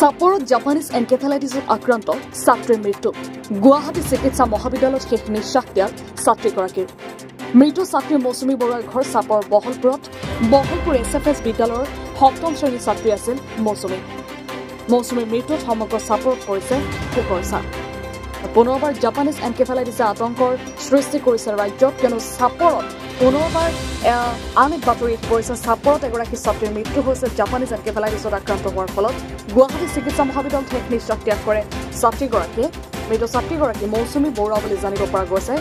চাপৰত Japanese এনকেফেলাইটিছত আক্ৰান্ত ছাত্ৰীৰ মৃত্যু। গুৱাহাটী চিকিৎসা মহাবিদ্যালয়ত শেষ নিশ্বাস ত্যাগ ছাত্ৰীগৰাকীৰ। মৃত ছাত্ৰী মৌচুমী বৰুৱাৰ ঘৰ চাপৰ বহলপুৰত। বহলপুৰ SFS বিদ্যালয়ৰ সপ্তম শ্ৰেণীৰ ছাত্ৰী আছিল মৌচুমী। মৌচুমীৰ মৃত্যুত সমগ্ৰ চাপৰত পৰিছে শোকৰ ছাঁ। পুনৰবাৰ জাপানীজ এনকেফেলাইটিছে আতংকৰ সৃষ্টি কৰিছে ৰাজ্যত, কিয়নো চাপৰত পুনৰবাৰ আন এক বাতৰিত পৰিছে। চাপৰত এগৰাকী ছাত্ৰীৰ মৃত্যু হৈছে জাপানীজ এনকেফেলাইটিছত আক্ৰান্ত হোৱাৰ ফলত। গুৱাহাটী চিকিৎসা মহাবিদ্যালয়ত শেষ নিশ্বাস ত্যাগ কৰে ছাত্ৰীগৰাকীয়ে। মৃত ছাত্ৰীগৰাকী মৌচুমী বৰুৱা বুলি জানিব পৰা গৈছে।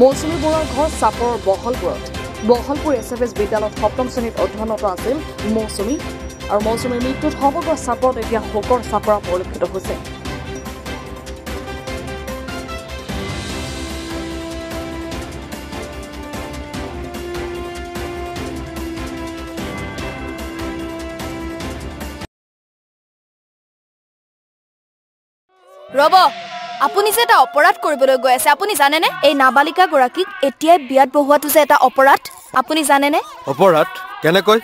মৌচুমী বৰুৱাৰ ঘৰ চাপৰৰ বহলপুৰত। বহলপুৰ SFS বিদ্যালয়ত সপ্তম শ্ৰেণীত অধ্যয়নৰত আছিল মৌচুমী। আৰু মৌচুমীৰ মৃত্যুত সমগ্ৰ চাপৰত এতিয়া শোকৰ চাপৰা পৰিলক্ষিত হৈছে। ৰব, আপুনি যে এটা অপৰাধ কৰিবলৈ গৈ আছে আপুনি জানেনে? এই নাবালিকাগৰাকীক এতিয়াই বিয়াত বহুৱাটো যে এটা অপৰাধ আপুনি জানেনে? অপৰাধ কেনেকৈ?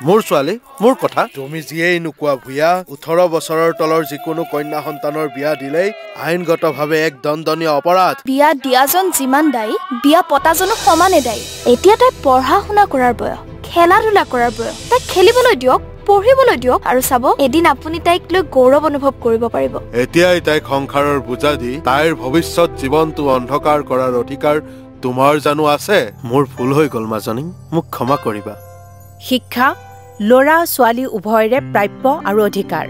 মোৰ ছোৱালী, মোৰ কথা। তুমি যিয়েই নোকোৱা ভূঞা, 18 বছৰৰ তলৰ যিকোনো কন্যা সন্তানৰ বিয়া দিলেই আইনগতভাৱে এক দণ্ডনীয় অপৰাধ। বিয়া দিয়াজন যিমান দায়ী, বিয়া পতাজনো সমানে দায়ী। এতিয়া তাই পঢ়া শুনা কৰাৰ বয়স, খেলা ধূলা কৰাৰ বয়স। তাইক খেলিবলৈ দিয়ক, পঢ়িবলৈ দিয়ক, আৰু চাব এদিন আপুনি তাইক লৈ গৌৰৱ অনুভৱ কৰিব পাৰিব। এতিয়াই তাইক সংসাৰৰ বোজা দি তাইৰ ভৱিষ্যত জীৱনটো অন্ধকাৰ কৰাৰ অধিকাৰ তোমাৰ জানো আছে? মোৰ ভুল হৈ গ'ল মাজনী, মোক ক্ষমা কৰিবা। শিক্ষা ল'ৰা ছোৱালী উভয়ৰে প্ৰাপ্য আৰু অধিকাৰ।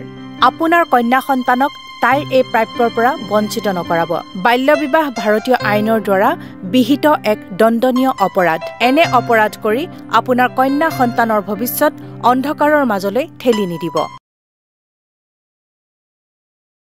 আপোনাৰ কন্যা সন্তানক তাইৰ এই প্ৰাপ্যৰ পৰা বঞ্চিত নকৰাব। বাল্য বিবাহ ভাৰতীয় আইনৰ দ্বাৰা বিহিত এক দণ্ডনীয় অপৰাধ। এনে অপৰাধ কৰি আপোনাৰ কন্যা সন্তানৰ ভৱিষ্যত অন্ধকাৰৰ মাজলৈ ঠেলি নিদিব।